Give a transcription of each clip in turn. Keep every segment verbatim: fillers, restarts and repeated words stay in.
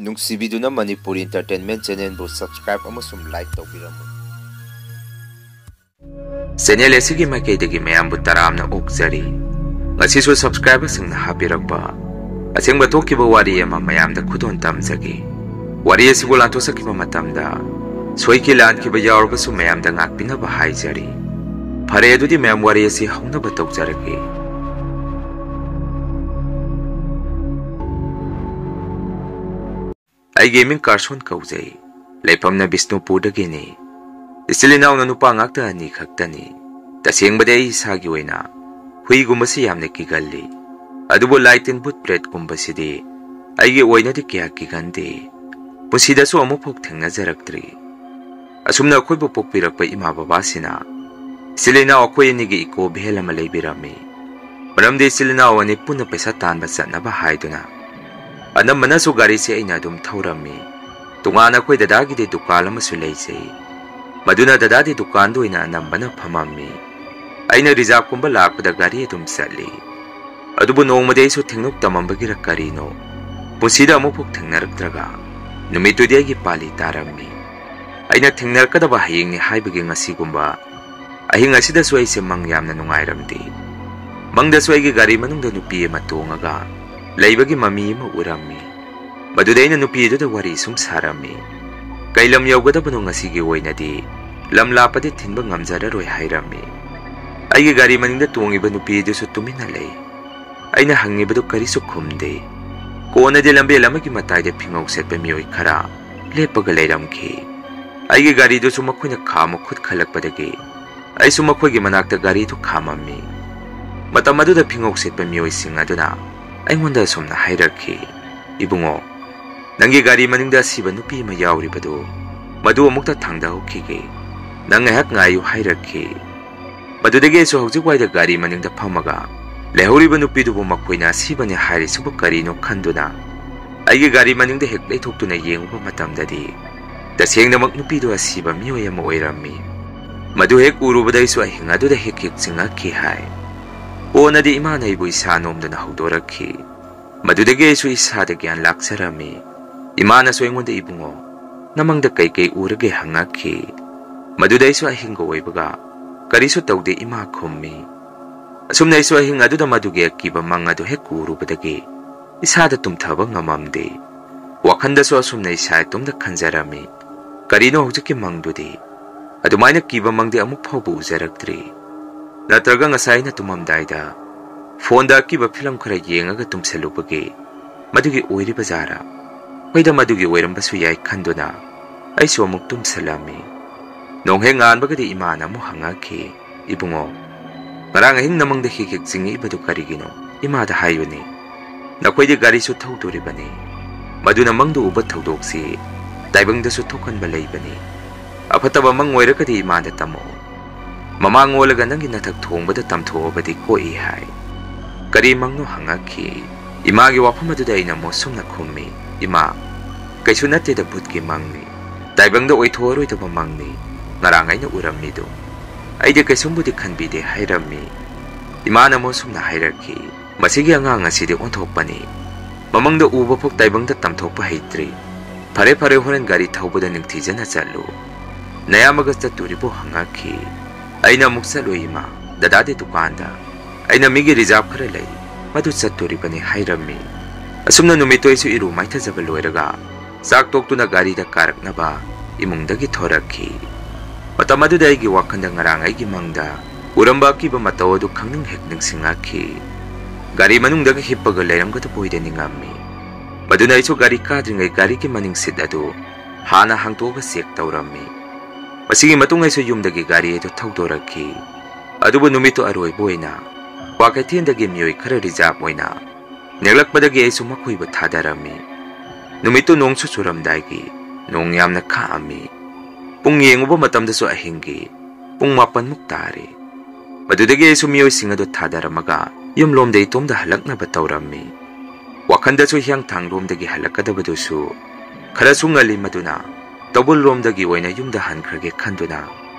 ꯅꯨꯡꯁꯤꯕꯤꯗꯨꯅ Manipur Entertainment Channelꯕꯨ subscribe ꯑꯃꯁꯨꯡ like ꯇꯧꯕꯤꯔꯝꯃꯨ꯫ Channel ꯑꯁꯤꯒꯤ ꯃꯥꯏꯀꯩꯗꯒꯤ ꯃꯌꯥꯝꯕꯨ ꯇꯔꯥꯝꯅ ꯑꯣꯛꯆꯔꯤ꯫ ꯉꯁꯤꯁꯨ subscriberꯁꯤꯡꯅ ꯍꯥꯞꯄꯤꯔꯛꯄ ꯑꯁꯦꯡꯕ ꯊꯣꯛꯈꯤꯕ ꯋꯥꯔꯤ ꯑꯃ ꯃꯌꯥꯝꯗ ꯈꯨꯗꯣꯜ ꯇꯝꯖꯒꯦ꯫ ꯋꯥꯔꯤ ꯑꯁꯤꯕꯨ ꯂꯥꯟꯊꯣꯛꯆꯈꯤꯕ ꯃꯇꯝꯗ ꯁꯣꯏꯈꯤ ꯂꯥꯟꯈꯤꯕ ꯌꯥꯎꯔꯕꯁꯨ ꯃꯌꯥꯝꯗ ꯉꯥꯛꯄꯤꯅꯕ ꯍꯥꯏꯖꯔꯤ꯫ ꯐꯔꯦ, ꯑꯗꯨꯗꯤ ꯃꯌꯥꯝ ꯋꯥꯔꯤ ꯑꯁꯤ ꯍꯧꯅꯕ ꯇꯧꯖꯔꯒꯦ꯫ ꯑꯩꯒꯤ ꯃꯤꯡ ꯀꯥꯔꯁꯣꯟ ꯀꯧꯖꯩ꯫ ꯂꯩꯐꯝꯅ ꯕꯤꯁꯅꯨꯄꯨꯔꯗꯒꯤꯅꯤ꯫ ꯏꯆꯤꯜ ꯏꯅꯥꯎꯅ ꯅꯨꯄꯥ ꯉꯥꯛꯇ ꯑꯅꯤ ꯈꯛꯇꯅꯤ꯫ ꯇꯁꯦꯡꯕꯗꯤ ꯑꯩ ꯏꯁꯥꯒꯤ ꯑꯣꯏꯅ ꯍꯨꯏꯒꯨꯝꯕꯁꯤ ꯌꯥꯝꯅ ꯀꯤꯒꯜꯂꯤ꯫ ꯑꯗꯨꯕꯨ ꯂꯥꯏ ꯇꯤꯟ ꯚꯨꯠ ꯄ꯭ꯔꯦꯠꯀꯨꯝꯕꯁꯤꯗꯤ ꯑꯩꯒꯤ ꯑꯣꯏꯅꯗꯤ ꯀꯌꯥ ꯀꯤꯒꯟꯗꯦ꯫ ꯄꯨꯟꯁꯤꯗꯁꯨ ꯑꯃꯨꯛꯐꯥꯎ ꯊꯦꯡꯅꯖꯔꯛꯇ꯭ꯔꯤ꯫ ꯑꯁꯨꯝꯅ ꯑꯩꯈꯣꯏꯕꯨ ꯄꯣꯛꯄꯤꯔꯛꯄ ꯏꯃꯥ ꯕꯕꯥꯁꯤꯅ ꯏꯆꯤꯜ ꯏꯅꯥꯎ ꯑꯩꯈꯣꯏ ꯑꯅꯤꯒꯤ eco van ꯑꯃ ꯂꯩꯕꯤꯔꯝꯃꯤ꯫ ꯃꯔꯝꯗꯤ ꯏꯆꯤꯜ ꯏꯅꯥꯎ ꯑꯅꯤ ꯄꯨꯟꯅ ꯄꯩꯁꯥ ꯇꯥꯟꯕ ꯆꯠꯅꯕ ꯍꯥꯏꯗꯨꯅ꯫ ꯑꯅꯝꯕꯅꯁꯨ ꯒꯥꯔꯤꯁꯤ ꯑꯩꯅ ꯑꯗꯨꯝ ꯊꯧꯔꯝꯃꯤ꯫ ꯇꯣꯉꯥꯟꯅ ꯑꯩꯈꯣꯏ ꯗꯗꯥꯒꯤꯗꯤ ꯗꯨꯀꯥꯟ ꯑꯃꯁꯨ ꯂꯩꯖꯩ꯫ ꯃꯗꯨꯅ ꯗꯗꯥꯗꯤ ꯗꯨꯀꯥꯟꯗ ꯑꯣꯏꯅ ꯑꯅꯝꯕꯅ ꯐꯝꯃꯝꯃꯤ꯫ ꯑꯩꯅ reserveꯀꯨꯝꯕ ꯂꯥꯛꯄꯗ ꯒꯥꯔꯤ ꯑꯗꯨꯝ ꯆꯠꯂꯤ꯫ ꯑꯗꯨꯕꯨ ꯅꯣꯡꯃꯗꯤ ꯑꯩꯁꯨ ꯊꯦꯡꯅꯧ ꯇꯝꯃꯝꯕꯒꯤꯔ ꯀꯔꯤꯅꯣ, ꯄꯨꯟꯁꯤꯗ ꯑꯃꯨꯛꯐꯥꯎ ꯊꯦꯡꯅꯔꯛꯇ꯭ꯔꯒ ꯅꯨꯃꯤꯠꯇꯨꯗꯤ ꯑꯩꯒꯤ ꯄꯥꯜꯂꯤ ꯇꯥꯔꯝꯃꯤ꯫ ꯑꯩꯅ ꯊꯦꯡꯅꯔꯛꯀꯗꯕ ꯍꯌꯦꯡꯅꯤ ꯍꯥꯏꯕꯒꯤ ꯉꯁꯤꯒꯨꯝꯕ ꯑꯍꯤꯡ ꯑꯁꯤꯗꯁꯨ ꯑꯩꯁꯦ ꯃꯪ ꯌꯥꯝꯅ ꯅꯨꯡꯉꯥꯏꯔꯝꯗꯦ꯫ ꯃꯪꯗꯁꯨ ꯑꯩꯒꯤ ꯒꯥꯔꯤ ꯃꯅꯨꯡꯗ ꯅꯨꯄꯤ ꯑꯃ ꯇꯣꯡꯉꯒ ꯂꯩꯕꯒꯤ ꯃꯃꯤ ꯑꯃ ꯎꯔꯝꯃꯤ꯫ ꯃꯗꯨꯗ ꯑꯩꯅ ꯅꯨꯄꯤ ꯑꯗꯨꯗ ꯋꯥꯔꯤ ꯁꯨꯝ ꯁꯥꯔꯝꯃꯤ꯫ "ꯀꯩ ꯂꯝ ꯌꯧꯒꯗꯕꯅꯣ ꯉꯁꯤꯒꯤ ꯑꯣꯏꯅꯗꯤ? ꯂꯝ ꯂꯥꯞꯄꯗꯤ ꯊꯤꯟꯕ ꯉꯝꯖꯔꯔꯣꯏ," ꯍꯥꯏꯔꯝꯃꯤ꯫ ꯑꯩꯒꯤ ꯒꯥꯔꯤ ꯃꯅꯤꯡꯗ ꯇꯣꯡꯉꯤꯕ ꯅꯨꯄꯤ ꯑꯗꯨꯁꯨ ꯇꯨꯃꯤꯟꯅ ꯂꯩ꯫ ꯑꯩꯅ ꯍꯪꯉꯤꯕꯗꯨ ꯀꯔꯤꯁꯨ ꯈꯨꯝꯗꯦ꯫ ꯀꯣꯟꯅꯗꯤ ꯂꯝꯕꯦꯜ ꯑꯃꯒꯤ ꯃꯇꯥꯏꯗ ꯐꯤꯉꯧ ꯁꯦꯠꯄ ꯃꯤꯑꯣꯏ ꯈꯔ ꯂꯦꯞꯄꯒ ꯂꯩꯔꯝꯈꯤ꯫ ꯑꯩꯒꯤ ꯒꯥꯔꯤꯗꯨꯁꯨ ꯃꯈꯣꯏꯅ ꯈꯥꯝꯃ ꯈꯨꯠ ꯈꯜꯂꯛꯄꯗꯒꯤ ꯑꯩꯁꯨ ꯃꯈꯣꯏꯒꯤ ꯃꯅꯥꯛꯇ ꯒꯥꯔꯤꯗꯨ ꯈꯥꯝꯃꯝꯃꯤ꯫ ꯃꯇꯝ ꯑꯗꯨꯗ ꯐꯤꯉꯧ ꯁꯦꯠꯄ ꯃꯤꯑꯣꯏꯁꯤꯡ ꯑꯗꯨꯅ ꯑꯩꯉꯣꯟꯗ ꯑꯁꯨꯝꯅ ꯍꯥꯏꯔꯛꯈꯤ, "ꯏꯕꯨꯡꯉꯣ, ꯅꯪꯒꯤ ꯒꯥꯔꯤ ꯃꯅꯤꯡꯗ ꯑꯁꯤꯕ ꯅꯨꯄꯤ ꯑꯃ ꯌꯥꯎꯔꯤꯕꯗꯨ, ꯃꯗꯨ ꯑꯃꯨꯛꯇ ꯊꯥꯡꯗꯍꯧꯈꯤꯒꯦ꯫ ꯅꯪ ꯉꯥꯏꯍꯥꯛ ꯉꯥꯏꯌꯨ," ꯍꯥꯏꯔꯛꯈꯤ꯫ ꯃꯗꯨꯗꯒꯤ ꯑꯩꯁꯨ ꯍꯧꯖꯤꯛ ꯋꯥꯏꯗ ꯒꯥꯔꯤ ꯃꯅꯤꯡꯗ ꯐꯝꯃꯒ ꯂꯩꯍꯧꯔꯤꯕ ꯅꯨꯄꯤꯗꯨꯕꯨ ꯃꯈꯣꯏꯅ ꯑꯁꯤꯕꯅꯤ ꯍꯥꯏꯔꯤꯁꯤꯕꯨ ꯀꯔꯤꯅꯣ ꯈꯟꯗꯨꯅ ꯑꯩꯒꯤ ꯒꯥꯔꯤ ꯃꯅꯤꯡꯗ ꯍꯦꯛ ꯂꯩꯊꯣꯛꯇꯨꯅ ꯌꯦꯡꯉꯨꯕ ꯃꯇꯝꯗꯗꯤ, ꯇꯁꯦꯡꯅꯃꯛ ꯅꯨꯄꯤꯗꯨ ꯑꯁꯤꯕ ꯃꯤꯑꯣꯏ ꯑꯃ ꯑꯣꯏꯔꯝꯃꯤ꯫ ꯃꯗꯨ ꯍꯦꯛ ꯎꯔꯨꯕꯗ ꯑꯩꯁꯨ ꯑꯍꯤꯡ ꯑꯗꯨꯗ ꯍꯦꯛ ꯍꯦꯛ ꯆꯤꯡꯉꯛꯈꯤ ꯍꯥꯏ꯫ ꯀꯣꯟꯅꯗꯤ ꯏꯃꯥꯅ ꯑꯩꯕꯨ ꯏꯁꯥ ꯅꯣꯝꯗꯨꯅ ꯍꯧꯗꯣꯔꯛꯈꯤ꯫ ꯃꯗꯨꯗꯒꯤ ꯑꯩꯁꯨ ꯏꯁꯥꯗ ꯒ꯭ꯌꯥꯟ ꯂꯥꯛꯆꯔꯝꯃꯤ꯫ ꯏꯃꯥꯅꯁꯨ ꯑꯩꯉꯣꯟꯗ, "ꯏꯕꯨꯡꯉꯣ, ꯅꯃꯪꯗ ꯀꯩꯀꯩ ꯎꯔꯒꯦ?" ꯍꯪꯉꯛꯈꯤ꯫ ꯃꯗꯨꯗ ꯑꯩꯁꯨ ꯑꯍꯤꯡꯒ ꯑꯣꯏꯕꯒ, "ꯀꯔꯤꯁꯨ ꯇꯧꯗꯦ, ꯏꯃꯥ" ꯈꯨꯝꯃꯤ꯫ ꯑꯁꯨꯝꯅ ꯑꯩꯁꯨ ꯑꯍꯤꯡ ꯑꯗꯨꯗ ꯃꯗꯨꯒꯤ ꯑꯀꯤꯕ ꯃꯪ ꯑꯗꯨ ꯍꯦꯛ ꯎꯔꯨꯕꯗꯒꯤ ꯏꯁꯥꯗ ꯇꯨꯝꯊꯕ ꯉꯝꯃꯝꯗꯦ꯫ ꯋꯥꯈꯟꯗꯁꯨ ꯑꯁꯨꯝꯅ ꯏꯁꯥ ꯏꯇꯣꯝꯇ ꯈꯟꯖꯔꯝꯃꯤ, "ꯀꯔꯤꯅꯣ ꯍꯧꯖꯤꯛꯀꯤ ꯃꯪꯗꯨꯗꯤ? ꯑꯗꯨꯃꯥꯏꯅ ꯀꯤꯕ ꯃꯪꯗꯤ ꯑꯃꯨꯛ ꯐꯥꯎꯕ ꯎꯖꯔꯛꯇ꯭ꯔꯤ꯫ ꯅꯠꯇ꯭ꯔꯒ ꯉꯁꯥꯏ ꯑꯩꯅ ꯇꯨꯝꯃꯝꯗꯥꯏꯗ ꯐꯣꯟꯗ ꯑꯀꯤꯕ ꯐꯤꯂꯝ ꯈꯔ ꯌꯦꯡꯉꯒ ꯇꯨꯝꯁꯜꯂꯨꯕꯒꯤ ꯃꯗꯨꯒꯤ ꯑꯣꯏꯔꯤꯕ ꯖꯥꯔꯥ? ꯍꯣꯏꯗ, ꯃꯗꯨꯒꯤ ꯑꯣꯏꯔꯝꯕꯁꯨ ꯌꯥꯏ" ꯈꯟꯗꯨꯅ ꯑꯩꯁꯨ ꯑꯃꯨꯛ ꯇꯨꯝꯁꯜꯂꯝꯃꯤ꯫ ꯅꯣꯡ ꯍꯦꯛ ꯉꯥꯟꯕꯒꯗꯤ ꯏꯃꯥꯅ ꯑꯃꯨꯛ ꯍꯪꯉꯛꯈꯤ, "ꯏꯕꯨꯡꯉꯣ, ꯉꯔꯥꯡ ꯑꯍꯤꯡ ꯅꯃꯪꯗ ꯍꯤꯛ ꯍꯤꯛ ꯆꯤꯡꯉꯛꯏꯕꯗꯨ ꯀꯔꯤꯒꯤꯅꯣ? ꯏꯃꯥꯗ ꯍꯥꯏꯌꯨꯅꯦ꯫ ꯅꯈꯣꯏꯗꯤ ꯒꯥꯔꯤꯁꯨ ꯊꯧꯗꯣꯔꯤꯕꯅꯤ꯫ ꯃꯗꯨꯅ ꯃꯪꯗ ꯎꯕ ꯊꯧꯗꯣꯛꯁꯤ ꯇꯥꯏꯕꯪꯗꯁꯨ ꯊꯣꯛꯍꯟꯕ ꯂꯩꯕꯅꯤ꯫ ꯑꯐꯠꯇꯕ ꯃꯪ ꯑꯣꯏꯔꯒꯗꯤ ꯏꯃꯥꯗ ꯇꯝꯃꯛꯑꯣ꯫ ꯃꯃꯥꯡ ꯑꯣꯜꯂꯒ ꯅꯪꯒꯤ ꯅꯊꯛ ꯊꯣꯡꯕꯗ ꯇꯝꯊꯣꯛꯑꯕꯗꯤ ꯀꯣꯛꯏ" ꯍꯥꯏ꯫ "ꯀꯔꯤ ꯃꯪꯅꯣ?" ꯍꯪꯉꯛꯈꯤ꯫ ꯏꯃꯥꯒꯤ ꯋꯥꯐꯝ ꯑꯗꯨꯗ ꯑꯩꯅ ꯑꯃꯨꯛ ꯁꯨꯝꯅ ꯈꯨꯝꯃꯤ, "ꯏꯃꯥ, ꯀꯩꯁꯨ ꯅꯠꯇꯦꯗ, ꯚꯨꯠꯀꯤ ꯃꯪꯅꯤ꯫ ꯇꯥꯏꯕꯪꯗ ꯑꯣꯏꯊꯣꯛꯑꯔꯣꯏꯗꯕ ꯃꯪꯅꯤ꯫ ꯉꯔꯥꯡ ꯑꯩꯅ ꯎꯔꯝꯃꯤꯗꯨ꯫ ꯑꯩꯗꯤ ꯀꯩꯁꯨꯝꯕꯨꯗꯤ ꯈꯟꯕꯤꯗꯦ" ꯍꯥꯏꯔꯝꯃꯤ꯫ ꯏꯃꯥꯅ ꯑꯃꯨꯛ ꯁꯨꯝꯅ ꯍꯥꯏꯔꯛꯈꯤ, "ꯃꯁꯤꯒꯤ ꯑꯉꯥꯡ ꯑꯁꯤꯗꯤ ꯑꯣꯟꯊꯣꯛꯄꯅꯤ꯫ ꯃꯃꯪꯗ ꯎꯕ ꯐꯥꯎ ꯇꯥꯏꯕꯪꯗ ꯇꯝꯊꯣꯛꯄ ꯍꯩꯇ꯭ꯔꯤ꯫ ꯐꯔꯦ, ꯐꯔꯦ, ꯍꯣꯔꯦꯟ ꯒꯥꯔꯤ ꯊꯧꯕꯗ ꯅꯤꯡꯊꯤꯖꯅ ꯆꯠꯂꯨ꯫ ꯅꯌꯥꯝꯕꯒ ꯆꯠꯇꯣꯔꯤꯕꯣ?" ꯍꯪꯉꯛꯈꯤ꯫ ꯑꯩꯅ ꯑꯃꯨꯛ, "ꯆꯠꯂꯣꯏ ꯏꯃꯥ, ꯗꯗꯥꯗꯤ ꯗꯨꯀꯥꯟꯗ꯫ ꯑꯩꯅ ꯃꯤꯒꯤ ꯔꯤꯖꯥꯕ ꯈꯔ ꯂꯩ, ꯃꯗꯨ ꯆꯠꯇꯣꯔꯤꯕꯅꯤ" ꯍꯥꯏꯔꯝꯃꯤ꯫ ꯑꯁꯨꯝꯅ ꯅꯨꯃꯤꯠꯇꯨ ꯑꯩꯁꯨ ꯏꯔꯨ ꯃꯥꯏꯊꯖꯕ ꯂꯣꯏꯔꯒ ꯆꯥꯛ ꯇꯣꯛꯇꯨꯅ ꯒꯥꯔꯤꯗ ꯀꯥꯔꯛꯅꯕ ꯏꯃꯨꯡꯗꯒꯤ ꯊꯣꯔꯛꯈꯤ꯫ ꯃꯇꯝ ꯑꯗꯨꯗ ꯑꯩꯒꯤ ꯋꯥꯈꯜꯗ ꯉꯔꯥꯡ ꯑꯩꯒꯤ ꯃꯪꯗ ꯎꯔꯝꯕ ꯑꯀꯤꯕ ꯃꯇꯧ ꯑꯗꯨ ꯈꯪꯅꯤꯡ ꯍꯦꯛ ꯅꯤꯡꯁꯤꯡꯉꯛꯈꯤ꯫ ꯒꯥꯔꯤ ꯃꯅꯨꯡꯗꯒ ꯍꯤꯞꯄꯒ ꯂꯩꯔꯝꯒꯗꯕ ꯑꯣꯏꯗ ꯅꯤꯡꯉꯝꯃꯤ꯫ ꯃꯗꯨꯅ ꯑꯩꯁꯨ ꯒꯥꯔꯤ ꯀꯥꯗ꯭ꯔꯤꯉꯩ ꯒꯥꯔꯤꯒꯤ ꯃꯅꯤꯡ ꯁꯤꯠ ꯑꯗꯨ ꯍꯥꯟꯅ ꯍꯥꯡꯇꯣꯛꯑꯒ ꯆꯦꯛ ꯇꯧꯔꯝꯃꯤ꯫ ꯃꯁꯤꯒꯤ ꯃꯇꯨꯡ ꯑꯩꯁꯨ ꯌꯨꯝꯗꯒꯤ ꯒꯥꯔꯤ ꯑꯗꯨ ꯊꯧꯗꯣꯔꯛꯈꯤ꯫ ꯑꯗꯨꯕꯨ ꯅꯨꯃꯤꯠꯇꯨ ꯑꯔꯣꯏꯕ ꯑꯣꯏꯅ ꯀ꯭ꯋꯥꯀꯩꯊꯦꯜꯗꯒꯤ ꯃꯤꯑꯣꯏ ꯈꯔ ꯔꯤꯖꯥꯕ ꯑꯣꯏꯅ ꯅꯦꯛꯂꯛꯄꯗꯒꯤ ꯑꯩꯁꯨ ꯃꯈꯣꯏꯕꯨ ꯊꯥꯗꯔꯝꯃꯤ꯫ ꯅꯨꯃꯤꯠꯇꯨ ꯅꯣꯡꯁꯨ ꯆꯨꯔꯝꯗꯥꯏꯒꯤ ꯅꯣꯡ ꯌꯥꯝꯅ ꯈꯥꯛꯑꯝꯃꯤ꯫ ꯄꯨꯡ ꯌꯦꯡꯉꯨꯕ ꯃꯇꯝꯗꯁꯨ ꯑꯍꯤꯡꯒꯤ ꯄꯨꯡ ꯃꯥꯄꯟꯃꯨꯛ ꯇꯥꯔꯦ꯫ ꯃꯗꯨꯗꯒꯤ ꯑꯩꯁꯨ ꯃꯤꯑꯣꯏꯁꯤꯡ ꯑꯗꯨ ꯊꯥꯗꯔꯝꯃꯒ ꯌꯨꯝꯂꯣꯝꯗ ꯏꯇꯣꯝꯗ ꯍꯜꯂꯛꯅꯕ ꯇꯧꯔꯝꯃꯤ꯫ ꯋꯥꯈꯟꯗꯁꯨ ꯍꯤꯌꯥꯡꯊꯥꯡꯂꯣꯝꯗꯒꯤ ꯍꯜꯂꯛꯀꯗꯕꯗꯨꯁꯨ ꯈꯔꯁꯨ ꯉꯜꯂꯤ, ꯃꯗꯨꯅ ꯇꯧꯕꯜꯂꯣꯝꯗꯒꯤ ꯑꯣꯏꯅ ꯌꯨꯝꯗ ꯍꯟꯈ꯭ꯔꯒꯦ ꯈꯟꯗꯨꯅ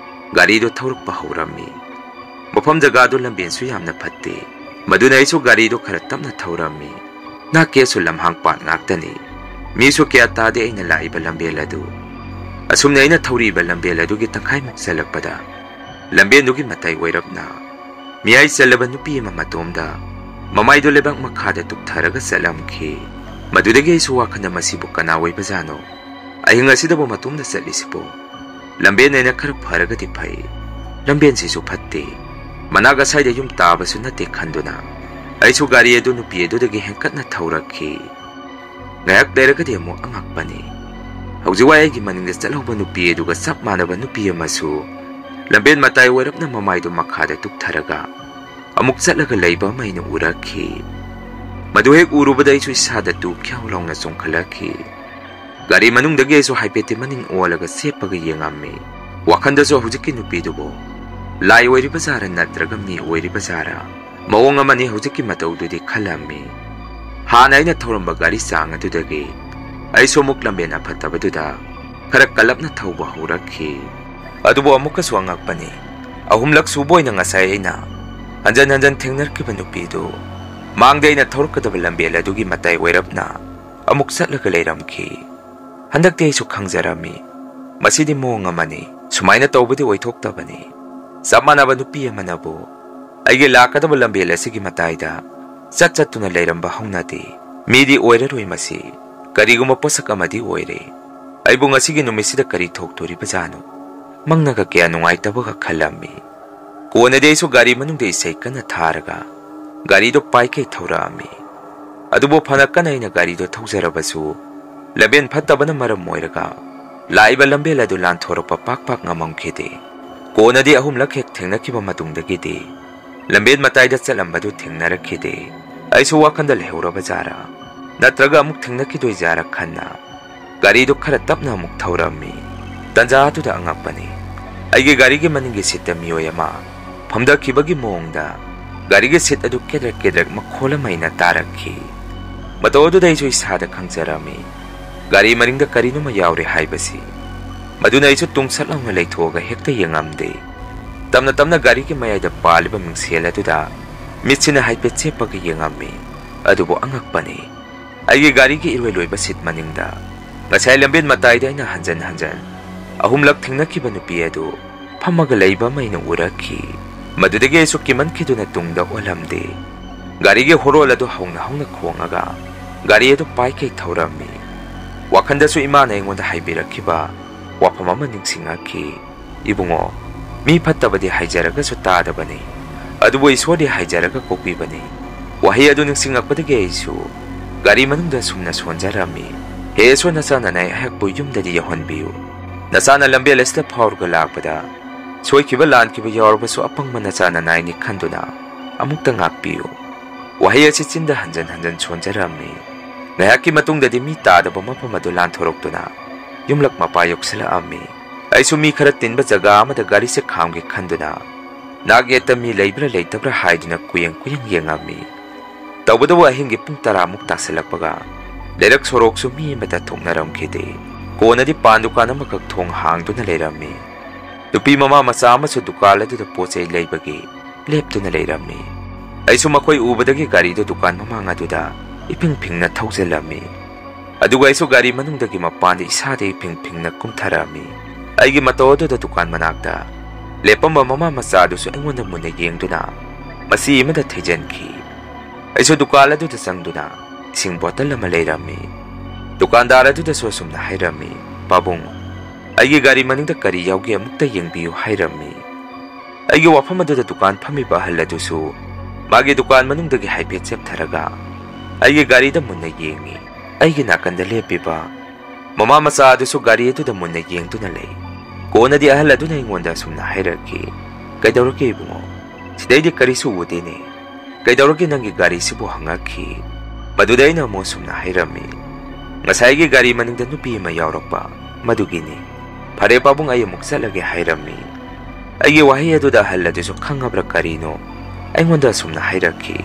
ꯒꯥꯔꯤꯗꯨ ꯊꯧꯔꯛꯄ ꯍꯧꯔꯝꯃꯤ꯫ ꯃꯐꯝ ꯖꯒꯥꯗꯨ ꯂꯝꯕꯦꯟꯁꯨ ꯌꯥꯝꯅ ꯐꯠꯇꯦ, ꯃꯗꯨꯅ ꯑꯩꯁꯨ ꯒꯥꯔꯤꯗꯨ ꯈꯔ ꯇꯞꯅ ꯊꯧꯔꯝꯃꯤ꯫ ꯅꯥꯛꯀꯦꯁꯨ ꯂꯝꯍꯥꯡ ꯄꯥꯠ ꯉꯥꯛꯇꯅꯤ꯫ ꯃꯤꯁꯨ ꯀꯌꯥ ꯇꯥꯗꯦ ꯑꯩꯅ ꯂꯥꯛꯏꯕ ꯂꯝꯕꯦꯜ ꯑꯗꯨ꯫ ꯑꯁꯨꯝꯅ ꯑꯩꯅ ꯊꯧꯔꯤꯕ ꯂꯝꯕꯦꯜ ꯑꯗꯨꯒꯤ ꯇꯪꯈꯥꯏꯃꯨꯛ ꯆꯜꯂꯛꯄꯗ, ꯂꯝꯕꯦꯜꯗꯨꯒꯤ ꯃꯇꯥꯏ ꯑꯣꯏꯔꯞꯅ ꯃꯤꯌꯥꯏ ꯆꯜꯂꯕ ꯅꯨꯄꯤ ꯑꯃ ꯃꯇꯣꯝꯗ ꯃꯃꯥꯏꯗꯨ ꯂꯩꯕꯥꯛ ꯃꯈꯥꯗ ꯇꯨꯞꯊꯔꯒ ꯆꯠꯂꯝꯈꯤ꯫ ꯃꯗꯨꯗꯒꯤ ꯑꯩꯁꯨ ꯋꯥꯈꯜꯗ, "ꯃꯁꯤꯕꯨ ꯀꯅꯥ ꯑꯣꯏꯕꯖꯥꯠꯅꯣ? ꯑꯍꯤꯡ ꯑꯁꯤꯗꯕꯨ ꯃꯇꯣꯝꯗ ꯆꯠꯂꯤꯁꯤꯕꯨ?" ꯂꯝꯕꯦꯟ ꯑꯩꯅ ꯈꯔ ꯐꯔꯒꯗꯤ ꯐꯩ, ꯂꯝꯕꯦꯟꯁꯤꯁꯨ ꯐꯠꯇꯦ, ꯃꯅꯥꯛ ꯑꯁꯥꯏꯗ ꯌꯨꯝ ꯇꯥꯕꯁꯨ ꯅꯠꯇꯦ ꯈꯟꯗꯨꯅ, ꯑꯩꯁꯨ ꯒꯥꯔꯤ ꯑꯗꯨ ꯅꯨꯄꯤ ꯑꯗꯨꯗꯒꯤ ꯍꯦꯟꯀꯠꯅ ꯊꯧꯔꯛꯈꯤ꯫ ꯉꯥꯏꯍꯥꯛ ꯂꯩꯔꯒꯗꯤ ꯑꯃꯨꯛ ꯑꯉꯛꯄꯅꯤ꯫ ꯍꯧꯖꯤꯛ ꯋꯥꯏ ꯑꯩꯒꯤ ꯃꯅꯤꯡꯗ ꯆꯠꯍꯧꯕ ꯅꯨꯄꯤ ꯑꯗꯨꯒ ꯆꯞ ꯃꯥꯟꯅꯕ ꯅꯨꯄꯤ ꯑꯃꯁꯨ ꯂꯝꯕꯦꯟ ꯃꯇꯥꯏ ꯑꯣꯏꯔꯞꯅ ꯃꯃꯥꯏꯗꯨ ꯃꯈꯥꯗ ꯇꯨꯞꯊꯔꯒ ꯑꯃꯨꯛ ꯆꯠꯂꯒ ꯂꯩꯕ ꯑꯃ ꯑꯩꯅ ꯎꯔꯛꯈꯤ꯫ ꯃꯗꯨ ꯍꯦꯛ ꯎꯔꯨꯕꯗ ꯑꯩꯁꯨ ꯏꯁꯥꯗ ꯇꯨ ꯈ꯭ꯌꯥꯎ ꯂꯥꯎꯅ ꯆꯣꯡꯈꯠꯂꯛꯈꯤ꯫ ꯒꯥꯔꯤ ꯃꯅꯨꯡꯗꯒꯤ ꯑꯩꯁꯨ ꯍꯥꯏꯐꯦꯠꯇꯤ ꯃꯅꯤꯡ ꯑꯣꯜꯂꯒ ꯆꯦꯞꯄꯒ ꯌꯦꯡꯉꯝꯃꯤ꯫ ꯋꯥꯈꯜꯗꯁꯨ ꯍꯧꯖꯤꯛꯀꯤ ꯅꯨꯄꯤꯗꯨꯕꯨ ꯂꯥꯏ ꯑꯣꯏꯔꯤꯕ ꯖꯥꯔꯥ ꯅꯠꯇ꯭ꯔꯒ ꯃꯤ ꯑꯣꯏꯔꯤꯕ ꯖꯥꯔꯥ? ꯃꯑꯣꯡ ꯑꯃꯅꯤ ꯍꯧꯖꯤꯛꯀꯤ ꯃꯇꯧꯗꯨꯗꯤ ꯈꯜꯂꯝꯃꯤ꯫ ꯍꯥꯟꯅ ꯑꯩꯅ ꯊꯧꯔꯝꯕ ꯒꯥꯔꯤ ꯆꯥꯡ ꯑꯗꯨꯗꯒꯤ ꯑꯩꯁꯨ ꯑꯃꯨꯛ ꯂꯝꯕꯦꯟ ꯑꯐꯠꯇꯕꯗꯨꯗ ꯈꯔ ꯀꯜꯂꯞꯅ ꯊꯧꯕ ꯍꯧꯔꯛꯈꯤ꯫ ꯑꯗꯨꯕꯨ ꯑꯃꯨꯛꯀꯁꯨ ꯑꯉꯛꯄꯅꯤ, ꯑꯍꯨꯝꯂꯛ ꯁꯨꯕ ꯑꯣꯏꯅ ꯉꯁꯥꯏ ꯑꯩꯅ ꯍꯟꯖꯟ ꯍꯟꯖꯟ ꯊꯦꯡꯅꯔꯛꯈꯤꯕ ꯅꯨꯄꯤꯗꯨ ꯃꯥꯡꯗ ꯑꯩꯅ ꯊꯧꯔꯛꯀꯗꯕ ꯂꯝꯕꯦꯜ ꯑꯗꯨꯒꯤ ꯃꯇꯥꯏ ꯑꯣꯏꯔꯞꯅ ꯑꯃꯨꯛ ꯆꯠꯂꯒ ꯂꯩꯔꯝꯈꯤ꯫ ꯍꯟꯗꯛꯇꯤ ꯑꯩꯁꯨ ꯈꯪꯖꯔꯝꯃꯤ, ꯃꯁꯤꯗꯤ ꯃꯑꯣꯡ ꯑꯃꯅꯤ, ꯁꯨꯃꯥꯏꯅ ꯇꯧꯕꯗꯤ ꯑꯣꯏꯊꯣꯛꯇꯕꯅꯤ꯫ ꯆꯞ ꯃꯥꯟꯅꯕ ꯅꯨꯄꯤ ꯑꯃꯅꯕꯨ ꯑꯩꯒꯤ ꯂꯥꯛꯀꯗꯕ ꯂꯝꯕꯦꯜ ꯑꯁꯤꯒꯤ ꯃꯇꯥꯏꯗ ꯆꯠ ꯆꯠꯇꯨꯅ ꯂꯩꯔꯝꯕ ꯍꯧꯅꯗꯦ꯫ ꯃꯤꯗꯤ ꯑꯣꯏꯔꯔꯣꯏ ꯃꯁꯤ, ꯀꯔꯤꯒꯨꯝꯕ ꯄꯣꯠꯁꯛ ꯑꯃꯗꯤ ꯑꯣꯏꯔꯦ꯫ ꯑꯩꯕꯨ ꯉꯁꯤꯒꯤ ꯅꯨꯃꯤꯠꯁꯤꯗ ꯀꯔꯤ ꯊꯣꯛꯇꯣꯔꯤꯕꯖꯥꯠꯅꯣ? ꯃꯪꯅꯒ ꯀꯌꯥ ꯅꯨꯡꯉꯥꯏꯇꯕꯒ ꯈꯜꯂꯝꯃꯤ꯫ ꯀꯣꯟꯅꯗꯤ ꯑꯩꯁꯨ ꯒꯥꯔꯤ ꯃꯅꯨꯡꯗ ꯏꯁꯩ ꯀꯟꯅ ꯊꯥꯔꯒ ꯒꯥꯔꯤꯗꯣ ꯄꯥꯏꯈꯩ ꯊꯧꯔꯛꯑꯝꯃꯤ꯫ ꯑꯗꯨꯕꯨ ꯐꯅ ꯀꯟꯅ ꯑꯩꯅ ꯒꯥꯔꯤꯗꯣ ꯊꯧꯖꯔꯕꯁꯨ, ꯂꯝꯕꯦꯟ ꯐꯠꯇꯕꯅ ꯃꯔꯝ ꯑꯣꯏꯔꯒ ꯂꯥꯛꯏꯕ ꯂꯝꯕꯦꯜ ꯑꯗꯨ ꯂꯥꯟꯊꯣꯔꯛꯄ ꯄꯥꯛ ꯄꯥꯛ ꯉꯝꯃꯝꯈꯤꯗꯦ꯫ ꯀꯣꯟꯅꯗꯤ ꯑꯍꯨꯝꯂꯛ ꯍꯦꯛ ꯊꯦꯡꯅꯈꯤꯕ ꯃꯇꯨꯡꯗꯒꯤꯗꯤ ꯂꯝꯕꯦꯟ ꯃꯇꯥꯏꯗ ꯆꯠꯂꯝꯕꯗꯨ ꯊꯦꯡꯅꯔꯛꯈꯤꯗꯦ꯫ ꯑꯩꯁꯨ ꯋꯥꯈꯟꯗ ꯂꯩꯍꯧꯔꯕ ꯖꯥꯔꯥ, ꯅꯠꯇ꯭ꯔꯒ ꯑꯃꯨꯛ ꯊꯦꯡꯅꯈꯤꯗꯣꯏ ꯖꯥꯔꯥ ꯈꯟꯅ ꯒꯥꯔꯤꯗꯨ ꯈꯔ ꯇꯞꯅ ꯑꯃꯨꯛ ꯊꯧꯔꯝꯃꯤ꯫ ꯇꯟꯖꯥ ꯑꯗꯨꯗ ꯑꯉꯛꯄꯅꯤ, ꯑꯩꯒꯤ ꯒꯥꯔꯤꯒꯤ ꯃꯅꯤꯡꯒꯤ ꯁꯤꯠꯇ ꯃꯤꯑꯣꯏ ꯑꯃ ꯐꯝꯊꯈꯤꯕꯒꯤ ꯃꯑꯣꯡꯗ ꯒꯥꯔꯤꯒꯤ ꯁꯤꯠ ꯑꯗꯨ ꯀꯦꯗ꯭ꯔꯛ ꯀꯦꯗ꯭ꯔꯛ ꯃꯈꯣꯜ ꯑꯃ ꯑꯩꯅ ꯇꯥꯔꯛꯈꯤ꯫ ꯃꯇꯧ ꯑꯗꯨꯗ ꯑꯩꯁꯨ ꯏꯁꯥꯗ ꯈꯪꯖꯔꯝꯃꯤ, ꯒꯥꯔꯤ ꯃꯅꯤꯡꯗ ꯀꯔꯤꯅꯣꯃ ꯌꯥꯎꯔꯦ ꯍꯥꯏꯕꯁꯤ꯫ ꯃꯗꯨꯅ ꯑꯩꯁꯨ ꯇꯨꯡ ꯁꯠ ꯂꯥꯎꯅ ꯂꯩꯊꯣꯛꯑꯒ ꯍꯦꯛꯇ ꯌꯦꯡꯉꯝꯗꯦ꯫ ꯇꯞꯅ ꯇꯞꯅ ꯒꯥꯔꯤꯒꯤ ꯃꯌꯥꯏꯗ ꯄꯥꯜꯂꯤꯕ ꯃꯤꯡꯁꯦꯜ ꯑꯗꯨꯗ ꯃꯤꯠꯁꯤꯅ ꯍꯥꯏꯐꯦꯠ ꯆꯦꯞꯄꯒ ꯌꯦꯡꯉꯝꯃꯤ꯫ ꯑꯗꯨꯕꯨ ꯑꯉꯛꯄꯅꯤ, ꯑꯩꯒꯤ ꯒꯥꯔꯤꯒꯤ ꯏꯔꯣꯏ ꯂꯣꯏꯕ ꯁꯤꯠ ꯃꯅꯤꯡꯗ ꯉꯁꯥꯏ ꯂꯝꯕꯦꯟ ꯃꯇꯥꯏꯗ ꯑꯩꯅ ꯍꯟꯖꯟ ꯍꯟꯖꯟ ꯑꯍꯨꯝꯂꯛ ꯊꯦꯡꯅꯈꯤꯕ ꯅꯨꯄꯤ ꯑꯗꯨ ꯐꯝꯃꯒ ꯂꯩꯕ ꯑꯃ ꯑꯩꯅ ꯎꯔꯛꯈꯤ꯫ ꯃꯗꯨꯗꯒꯤ ꯑꯩꯁꯨ ꯀꯤꯃꯟꯈꯤꯗꯨꯅ ꯇꯨꯡꯗ ꯑꯣꯜꯂꯝꯗꯦ꯫ ꯒꯥꯔꯤꯒꯤ ꯍꯣꯔꯣꯜ ꯑꯗꯨ ꯍꯧꯅ ꯍꯧꯅ ꯈꯣꯡꯉꯒ ꯒꯥꯔꯤ ꯑꯗꯨ ꯄꯥꯏꯈꯩ ꯊꯧꯔꯝꯃꯤ꯫ ꯋꯥꯈꯜꯗꯁꯨ ꯏꯃꯥꯅ ꯑꯩꯉꯣꯟꯗ ꯍꯥꯏꯕꯤꯔꯛꯈꯤꯕ ꯋꯥꯐꯝ ꯑꯃ ꯅꯤꯡꯁꯤꯡꯉꯛꯈꯤ꯫ "ꯏꯕꯨꯡꯉꯣ, ꯃꯤ ꯐꯠꯇꯕꯗꯤ ꯍꯥꯏꯖꯔꯒꯁꯨ ꯇꯥꯗꯕꯅꯤ, ꯑꯗꯨꯕꯨ ꯏꯁꯣꯔꯗꯤ ꯍꯥꯏꯖꯔꯒ ꯀꯣꯛꯄꯤꯕꯅꯤ"꯫ ꯋꯥꯍꯩ ꯑꯗꯨ ꯅꯤꯡꯁꯤꯡꯂꯛꯄꯗꯒꯤ ꯑꯩꯁꯨ ꯒꯥꯔꯤ ꯃꯅꯨꯡꯗ ꯁꯨꯝꯅ ꯁꯣꯟꯖꯔꯝꯃꯤ꯫ "ꯍꯦ ꯏꯁꯣꯔ, ꯅꯆꯥ ꯅꯅꯥꯏ ꯑꯩꯍꯥꯛꯄꯨ ꯌꯨꯝꯗꯗꯤ ꯌꯧꯍꯟꯕꯤꯌꯨ꯫ ꯅꯆꯥꯅ ꯂꯝꯕꯦꯜ ꯑꯁꯤꯗ ꯐꯥꯎꯔꯒ ꯂꯥꯛꯄꯗ ꯁꯣꯏꯈꯤꯕ ꯂꯥꯟꯈꯤꯕ ꯌꯥꯎꯔꯕꯁꯨ ꯑꯄꯪꯕ ꯅꯆꯥ ꯅꯅꯥꯏꯅꯤ ꯈꯟꯗꯨꯅ ꯑꯃꯨꯛꯇ ꯉꯥꯛꯄꯤꯌꯨ"꯫ ꯋꯥꯍꯩ ꯑꯁꯤ ꯆꯤꯟꯗ ꯍꯟꯖꯟ ꯍꯟꯖꯟ ꯁꯣꯟꯖꯔꯝꯃꯤ꯫ ꯉꯥꯏꯍꯥꯛꯀꯤ ꯃꯇꯨꯡꯗꯗꯤ ꯃꯤ ꯇꯥꯗꯕ ꯃꯐꯝ ꯑꯗꯨ ꯂꯥꯟꯊꯣꯔꯛꯇꯨꯅ ꯌꯨꯝꯂꯛ ꯃꯄꯥ ꯌꯧꯁꯤꯜꯂꯛꯑꯝꯃꯤ꯫ ꯑꯩꯁꯨ ꯃꯤ ꯈꯔ ꯇꯤꯟꯕ ꯖꯒꯥ ꯑꯃꯗ ꯒꯥꯔꯤꯁꯦ ꯈꯥꯝꯒꯦ ꯈꯟꯗꯨꯅ ꯅꯥꯛ ꯌꯦꯠꯇ ꯃꯤ ꯂꯩꯕ꯭ꯔꯥ ꯂꯩꯇꯕ꯭ꯔꯥ ꯍꯥꯏꯗꯨꯅ ꯀꯨꯌꯦꯡ ꯀꯨꯌꯦꯡ ꯌꯦꯡꯉꯝꯃꯤ꯫ ꯇꯧꯕꯇꯕꯨ ꯑꯍꯤꯡꯒꯤ ꯄꯨꯡ ꯇꯔꯥꯃꯨꯛ ꯇꯥꯁꯤꯜꯂꯛꯄꯒ ꯂꯩꯔꯛ ꯁꯣꯔꯣꯛꯁꯨ ꯃꯤ ꯑꯃꯠꯇ ꯊꯣꯛꯅꯔꯝꯈꯤꯗꯦ꯫ ꯀꯣꯟꯅꯗꯤ ꯄꯥꯟ ꯗꯨꯀꯥꯟ ꯑꯃꯈꯛ ꯊꯣꯡ ꯍꯥꯡꯗꯨꯅ ꯂꯩꯔꯝꯃꯤ꯫ ꯅꯨꯄꯤ ꯃꯃꯥ ꯃꯆꯥ ꯑꯃꯁꯨ ꯗꯨꯀꯥꯟ ꯑꯗꯨꯗ ꯄꯣꯠ ꯆꯩ ꯂꯩꯕꯒꯤ ꯂꯦꯞꯇꯨꯅ ꯂꯩꯔꯝꯃꯤ꯫ ꯑꯩꯁꯨ ꯃꯈꯣꯏ ꯎꯕꯗꯒꯤ ꯒꯥꯔꯤꯗꯨ ꯗꯨꯀꯥꯟ ꯃꯃꯥꯡ ꯑꯗꯨꯗ ꯏꯐꯤꯡ ꯐꯤꯡꯅ ꯊꯧꯖꯤꯜꯂꯝꯃꯤ꯫ ꯑꯗꯨꯒ ꯑꯩꯁꯨ ꯒꯥꯔꯤ ꯃꯅꯨꯡꯗꯒꯤ ꯃꯄꯥꯟꯗ ꯏꯁꯥꯗ ꯏꯐꯤꯡ ꯐꯤꯡꯅ ꯀꯨꯝꯊꯔꯛꯑꯝꯃꯤ꯫ ꯑꯩꯒꯤ ꯃꯇꯧ ꯑꯗꯨꯗ ꯗꯨꯀꯥꯟ ꯃꯅꯥꯛꯇ ꯂꯦꯞꯄꯝꯕ ꯃꯃꯥ ꯃꯆꯥ ꯑꯗꯨꯁꯨ ꯑꯩꯉꯣꯟꯗ ꯃꯨꯟꯅ ꯌꯦꯡꯗꯨꯅ ꯃꯆꯤ ꯑꯃꯗ ꯊꯩꯖꯤꯟꯈꯤ꯫ ꯑꯩꯁꯨ ꯗꯨꯀꯥꯟ ꯑꯗꯨꯗ ꯆꯪꯗꯨꯅ ꯏꯁꯤꯡ ꯕꯣꯇꯜ ꯑꯃ ꯂꯩꯔꯝꯃꯤ꯫ ꯗꯨꯀꯥꯟꯗꯥꯔ ꯑꯗꯨꯗꯁꯨ ꯑꯁꯨꯝꯅ ꯍꯥꯏꯔꯝꯃꯤ, "ꯄꯥꯕꯨꯡ, ꯑꯩꯒꯤ ꯒꯥꯔꯤ ꯃꯅꯤꯡꯗ ꯀꯔꯤ ꯌꯥꯎꯒꯦ ꯑꯃꯨꯛꯇ ꯌꯦꯡꯕꯤꯌꯨ" ꯍꯥꯏꯔꯝꯃꯤ꯫ ꯑꯩꯒꯤ ꯋꯥꯐꯝ ꯑꯗꯨꯗ ꯗꯨꯀꯥꯟ ꯐꯝꯃꯤꯕ ꯑꯍꯜ ꯑꯗꯨꯁꯨ ꯃꯥꯒꯤ ꯗꯨꯀꯥꯟ ꯃꯅꯨꯡꯗꯒꯤ ꯍꯥꯏꯐꯦꯠ ꯆꯦꯞꯊꯔꯒ ꯑꯩꯒꯤ ꯒꯥꯔꯤꯗ ꯃꯨꯟꯅ ꯌꯦꯡꯉꯤ꯫ ꯑꯩꯒꯤ ꯅꯥꯀꯟꯗ ꯂꯦꯞꯄꯤꯕ ꯃꯃꯥ ꯃꯆꯥ ꯑꯗꯨꯁꯨ ꯒꯥꯔꯤ ꯑꯗꯨꯗ ꯃꯨꯟꯅ ꯌꯦꯡꯗꯨꯅ ꯂꯩ꯫ ꯀꯣꯟꯅꯗꯤ ꯑꯍꯜ ꯑꯗꯨꯅ ꯑꯩꯉꯣꯟꯗ ꯑꯁꯨꯝꯅ ꯍꯥꯏꯔꯛꯈꯤ, "ꯀꯩꯗꯧꯔꯒꯦ ꯏꯕꯨꯡꯉꯣ? ꯁꯤꯗꯩꯗꯤ ꯀꯔꯤꯁꯨ ꯎꯗꯦꯅꯦ꯫ ꯀꯩꯗꯧꯔꯒꯦ ꯅꯪꯒꯤ ꯒꯥꯔꯤꯁꯤꯕꯨ?" ꯍꯪꯉꯛꯈꯤ꯫ ꯃꯗꯨꯗ ꯑꯩꯅ ꯑꯃꯨꯛ ꯑꯁꯨꯝꯅ ꯍꯥꯏꯔꯝꯃꯤ, "ꯉꯁꯥꯏꯒꯤ ꯒꯥꯔꯤ ꯃꯅꯤꯡꯗ ꯅꯨꯄꯤ ꯑꯃ ꯌꯥꯎꯔꯛꯄ, ꯃꯗꯨꯒꯤꯅꯤ꯫ ꯐꯔꯦ ꯄꯥꯕꯨꯡ, ꯑꯩ ꯑꯃꯨꯛ ꯆꯠꯂꯒꯦ" ꯍꯥꯏꯔꯝꯃꯤ꯫ ꯑꯩꯒꯤ ꯋꯥꯍꯩ ꯑꯗꯨꯗ ꯑꯍꯜ ꯑꯗꯨꯁꯨ ꯈꯪꯉꯕ꯭ꯔꯥ ꯀꯔꯤꯅꯣ ꯑꯩꯉꯣꯟꯗ ꯑꯁꯨꯝꯅ ꯍꯥꯏꯔꯛꯈꯤ,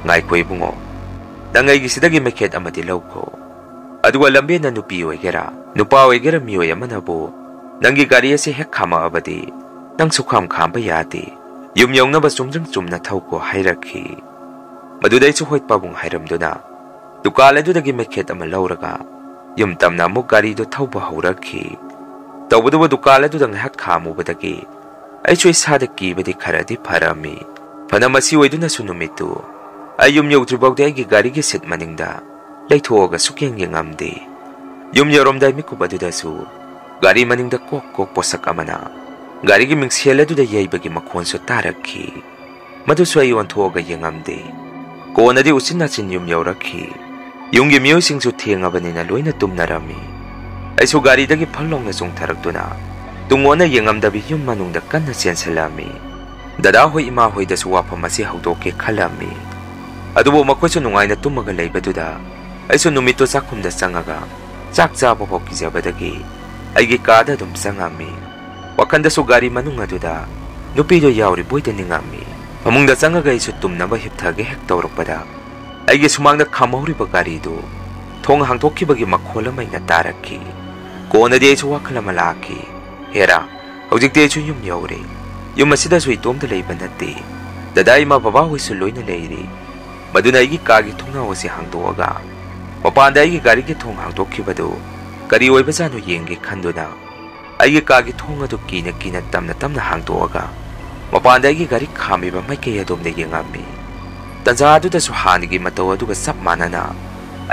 "ꯉꯥꯏꯈꯣ ꯏꯕꯨꯡꯉꯣ, ꯅꯪ ꯑꯩꯒꯤꯁꯤꯗꯒꯤ ꯃꯩꯈꯦꯠ ꯑꯃꯗꯤ ꯂꯧꯈꯣ꯫ ꯑꯗꯨꯒ ꯂꯝꯕꯦꯟꯅ ꯅꯨꯄꯤ ꯑꯣꯏꯒꯦꯔꯥ, ꯅꯨꯄꯥ ꯑꯣꯏꯒꯦꯔꯥ, ꯃꯤꯑꯣꯏ ꯑꯃꯅꯕꯨ ꯅꯪꯒꯤ ꯒꯥꯔꯤ ꯑꯁꯤ ꯍꯦꯛ ꯈꯥꯝꯃꯛꯑꯕꯗꯤ ꯅꯪ ꯁꯨꯈꯥꯝ ꯈꯥꯝꯕ ꯌꯥꯗꯦ꯫ ꯌꯨꯝ ꯌꯧꯅꯕ ꯆꯨꯝꯗ꯭ꯔꯤꯡ ꯆꯨꯝꯅ ꯊꯧꯀꯣ" ꯍꯥꯏꯔꯛꯈꯤ꯫ ꯃꯗꯨꯗ ꯑꯩꯁꯨ ꯍꯣꯏ ꯄꯥꯕꯨꯡ ꯍꯥꯏꯔꯝꯗꯨꯅ ꯗꯨꯀꯥꯟ ꯑꯗꯨꯗꯒꯤ ꯃꯩꯈꯦꯠ ꯑꯃ ꯂꯧꯔꯒ ꯌꯨꯝ ꯇꯝꯅ ꯑꯃꯨꯛ ꯒꯥꯔꯤꯗꯨ ꯊꯧꯕ ꯍꯧꯔꯛꯈꯤ꯫ ꯇꯧꯕꯇꯕꯨ ꯗꯨꯀꯥꯟ ꯑꯗꯨꯗ ꯉꯥꯏꯍꯥꯛ ꯈꯥꯝꯃꯨꯕꯗꯒꯤ ꯑꯩꯁꯨ ꯏꯁꯥꯗ ꯀꯤꯕꯗꯤ ꯈꯔꯗꯤ ꯐꯔꯝꯃꯤ꯫ ꯐꯅ ꯃꯁꯤ ꯑꯣꯏꯗꯨꯅꯁꯨ ꯅꯨꯃꯤꯠꯇꯨ ꯑꯩ ꯌꯨꯝ ꯌꯧꯗ꯭ꯔꯤꯐꯥꯎꯗꯤ ꯑꯩꯒꯤ ꯒꯥꯔꯤꯒꯤ ꯁꯤꯠ ꯃꯅꯤꯡꯗ ꯂꯩꯊꯣꯛꯑꯒ ꯁꯨꯛꯌꯦꯡ ꯌꯦꯡꯉꯝꯗꯦ꯫ ꯌꯨꯝ ꯌꯧꯔꯝꯗꯥꯏ ꯃꯤꯀꯨꯞ ꯑꯗꯨꯗꯁꯨ ꯒꯥꯔꯤ ꯃꯅꯤꯡꯗ ꯀꯣꯛ ꯀꯣꯛ ꯄꯣꯠꯁꯛ ꯑꯃꯅ ꯒꯥꯔꯤꯒꯤ ꯃꯤꯡꯁꯦꯜ ꯑꯗꯨꯗ ꯌꯩꯕꯒꯤ ꯃꯈꯣꯟꯁꯨ ꯇꯥꯔꯛꯈꯤ꯫ ꯃꯗꯨꯁꯨ ꯑꯩ ꯑꯣꯟꯊꯣꯛꯑꯒ ꯌꯦꯡꯉꯝꯗꯦ꯫ ꯀꯣꯟꯅꯗꯤ ꯎꯆꯤꯟ ꯅꯥꯆꯤꯟ ꯌꯨꯝ ꯌꯧꯔꯛꯈꯤ꯫ ꯌꯨꯝꯒꯤ ꯃꯤꯑꯣꯏꯁꯤꯡꯁꯨ ꯊꯦꯡꯉꯕꯅꯤꯅ ꯂꯣꯏꯅ ꯇꯨꯝꯅꯔꯝꯃꯤ꯫ ꯑꯩꯁꯨ ꯒꯥꯔꯤꯗꯒꯤ ꯐꯜ ꯂꯥꯎꯅ ꯆꯣꯡꯊꯔꯛꯇꯨꯅ ꯇꯨꯡ ꯑꯣꯟꯅ ꯌꯦꯡꯉꯝꯗꯕꯤ ꯌꯨꯝ ꯃꯅꯨꯡꯗ ꯀꯟꯅ ꯆꯦꯟꯁꯤꯜꯂꯛꯑꯝꯃꯤ꯫ ꯗꯗꯥ ꯍꯣꯏ, ꯏꯃꯥ ꯍꯣꯏꯗꯁꯨ ꯋꯥꯐꯝ ꯑꯁꯤ ꯍꯧꯗꯣꯛꯀꯦ ꯈꯜꯂꯝꯃꯤ꯫ ꯑꯗꯨꯕꯨ ꯃꯈꯣꯏꯁꯨ ꯅꯨꯡꯉꯥꯏꯅ ꯇꯨꯝꯃꯒ ꯂꯩꯕꯗꯨꯗ ꯑꯩꯁꯨ ꯅꯨꯃꯤꯠꯇꯨ ꯆꯥꯛꯈꯨꯝꯗ ꯆꯪꯉꯒ ꯆꯥꯛ ꯆꯥꯕ ꯐꯥꯎ ꯀꯤꯖꯕꯗꯒꯤ ꯑꯩꯒꯤ ꯀꯥꯗ ꯑꯗꯨꯝ ꯆꯪꯉꯝꯃꯤ꯫ ꯋꯥꯈꯟꯗꯁꯨ ꯒꯥꯔꯤ ꯃꯅꯨꯡ ꯑꯗꯨꯗ ꯅꯨꯄꯤꯗꯨ ꯌꯥꯎꯔꯤꯕꯣꯏꯗ ꯅꯤꯡꯉꯝꯃꯤ꯫ ꯐꯃꯨꯡꯗ ꯆꯪꯉꯒ ꯑꯩꯁꯨ ꯇꯨꯝꯅꯕ ꯍꯤꯞꯊꯒꯦ ꯍꯦꯛ ꯇꯧꯔꯛꯄꯗ ꯑꯩꯒꯤ ꯁꯨꯃꯥꯡꯗ ꯈꯥꯝꯍꯧꯔꯤꯕ ꯒꯥꯔꯤꯗꯨ ꯊꯣꯡ ꯍꯥꯡꯗꯣꯛꯈꯤꯕꯒꯤ ꯃꯈꯣꯜ ꯑꯃ ꯑꯩꯅ ꯇꯥꯔꯛꯈꯤ꯫ ꯀꯣꯟꯅꯗꯤ ꯑꯩꯁꯨ ꯋꯥꯈꯜ ꯑꯃ ꯂꯥꯛꯈꯤ꯫ ꯍꯦꯔꯥ, ꯍꯧꯖꯤꯛꯇꯤ ꯑꯩꯁꯨ ꯌꯨꯝ ꯌꯧꯔꯦ꯫ ꯌꯨꯝ ꯑꯁꯤꯗꯁꯨ ꯏꯇꯣꯝꯇ ꯂꯩꯕ ꯅꯠꯇꯦ꯫ ꯗꯗꯥ, ꯏꯃꯥ, ꯕꯕꯥ ꯍꯣꯏꯁꯨ ꯂꯣꯏꯅ ꯂꯩꯔꯤ꯫ ꯃꯗꯨꯅ ꯑꯩꯒꯤ ꯀꯥꯒꯤ ꯊꯣꯡꯅꯥꯎ ꯑꯁꯤ ꯍꯥꯡꯗꯣꯛꯑꯒ ꯃꯄꯥꯟꯗ ꯑꯩꯒꯤ ꯒꯥꯔꯤꯒꯤ ꯊꯣꯡ ꯍꯥꯡꯗꯣꯛꯈꯤꯕꯗꯨ ꯀꯔꯤ ꯑꯣꯏꯕꯖꯥꯠꯅꯣ ꯌꯦꯡꯒꯦ ꯈꯟꯗꯨꯅ ꯑꯩꯒꯤ ꯀꯥꯒꯤ ꯊꯣꯡ ꯑꯗꯨ ꯀꯤꯅ ꯀꯤꯅ ꯇꯞꯅ ꯇꯞꯅ ꯍꯥꯡꯗꯣꯛꯑꯒ ꯃꯄꯥꯟꯗ ꯑꯩꯒꯤ ꯒꯥꯔꯤ ꯈꯥꯝꯃꯤꯕ ꯃꯥꯏꯀꯩ ꯑꯗꯣꯝꯗ ꯌꯦꯡꯉꯝꯃꯤ꯫ ꯇꯟꯖꯥ ꯑꯗꯨꯗꯁꯨ ꯍꯥꯟꯅꯒꯤ ꯃꯇꯧ ꯑꯗꯨꯒ ꯆꯞ ꯃꯥꯟꯅꯅ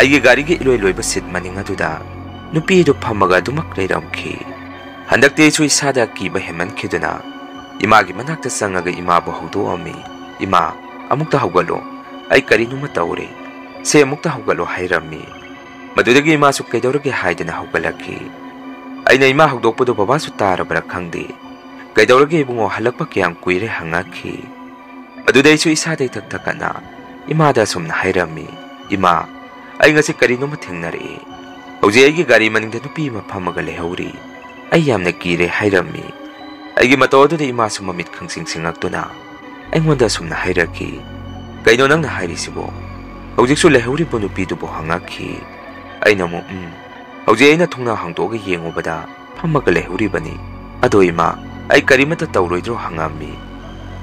ꯑꯩꯒꯤ ꯒꯥꯔꯤꯒꯤ ꯏꯂꯣꯏ ꯂꯣꯏꯕ ꯁꯤꯠ ꯃꯅꯤꯡ ꯑꯗꯨꯗ ꯅꯨꯄꯤ ꯑꯗꯨ ꯐꯝꯃꯒ ꯑꯗꯨꯃꯛ ꯂꯩꯔꯝꯈꯤ꯫ ꯍꯟꯗꯛꯇꯤ ꯑꯩꯁꯨ ꯏꯁꯥꯗ ꯑꯀꯤꯕ ꯍꯦꯟꯃꯟꯈꯤꯗꯨꯅ ꯏꯃꯥꯒꯤ ꯃꯅꯥꯛꯇ ꯆꯪꯉꯒ ꯏꯃꯥꯕꯨ ꯍꯧꯗꯣꯛꯑꯝꯃꯤ꯫ "ꯏꯃꯥ, ꯑꯃꯨꯛꯇ ꯍꯧꯒꯠꯂꯣ, ꯑꯩ ꯀꯔꯤꯅꯣꯃ ꯇꯧꯔꯦ꯫ ꯁꯦ, ꯑꯃꯨꯛꯇ ꯍꯧꯒꯠꯂꯣ," ꯍꯥꯏꯔꯝꯃꯤ꯫ ꯃꯗꯨꯗꯒꯤ ꯏꯃꯥꯁꯨ ꯀꯩꯗꯧꯔꯒꯦ ꯍꯥꯏꯗꯅ ꯍꯧꯒꯠꯂꯛꯈꯤ꯫ ꯑꯩꯅ ꯏꯃꯥ ꯍꯧꯗꯣꯛꯄꯗꯨ ꯕꯕꯥꯁꯨ ꯇꯥꯔꯕ꯭ꯔꯥ ꯈꯪꯗꯦ꯫ "ꯀꯩꯗꯧꯔꯒꯦ ꯏꯕꯨꯡꯉꯣ, ꯍꯜꯂꯛꯄ ꯀꯌꯥꯝ ꯀꯨꯏꯔꯦ?" ꯍꯪꯉꯛꯈꯤ꯫ ꯑꯗꯨꯗ ꯑꯩꯁꯨ ꯏꯁꯥꯗ ꯏꯊꯛ ꯊꯛꯀꯠꯅ ꯏꯃꯥꯗ ꯑꯁꯨꯝꯅ ꯍꯥꯏꯔꯝꯃꯤ, "ꯏꯃꯥ, ꯑꯩ ꯉꯁꯤ ꯀꯔꯤꯅꯣꯃ ꯊꯦꯡꯅꯔꯛꯏ꯫ ꯍꯧꯖꯤꯛ ꯑꯩꯒꯤ ꯒꯥꯔꯤ ꯃꯅꯤꯡꯗ ꯅꯨꯄꯤ ꯑꯃ ꯐꯝꯃꯒ ꯂꯩꯍꯧꯔꯤ꯫ ꯑꯩ ꯌꯥꯝꯅ ꯀꯤꯔꯦ," ꯍꯥꯏꯔꯝꯃꯤ꯫ ꯑꯩꯒꯤ ꯃꯇꯧ ꯑꯗꯨꯗ ꯏꯃꯥꯁꯨ ꯃꯃꯤꯠ ꯈꯪꯁꯤꯡ ꯁꯤꯡꯉꯛꯇꯨꯅ, ꯑꯩꯉꯣꯟꯗ ꯑꯁꯨꯝꯅ ꯍꯥꯏꯔꯛꯈꯤ, "ꯀꯩꯅꯣ ꯅꯪꯅ ꯍꯥꯏꯔꯤꯁꯤꯕꯣ? ꯍꯧꯖꯤꯛꯁꯨ ꯂꯩꯍꯧꯔꯤꯕꯣ ꯅꯨꯄꯤꯗꯨꯕꯨ?" ꯍꯪꯉꯛꯈꯤ꯫ ꯑꯩꯅ ꯑꯃꯨꯛ, "ꯎꯝ, ꯍꯧꯖꯤꯛ ꯑꯩꯅ ꯊꯣꯡꯅꯥꯎ ꯍꯥꯡꯗꯣꯛꯑꯒ ꯌꯦꯡꯉꯨꯕꯗ ꯐꯝꯃꯒ ꯂꯩꯍꯧꯔꯤꯕꯅꯤ꯫ ꯑꯗꯣ ꯏꯃꯥ, ꯑꯩ ꯀꯔꯤꯃꯠꯇ ꯇꯧꯔꯣꯏꯗ꯭ꯔꯣ?" ꯍꯪꯉꯝꯃꯤ꯫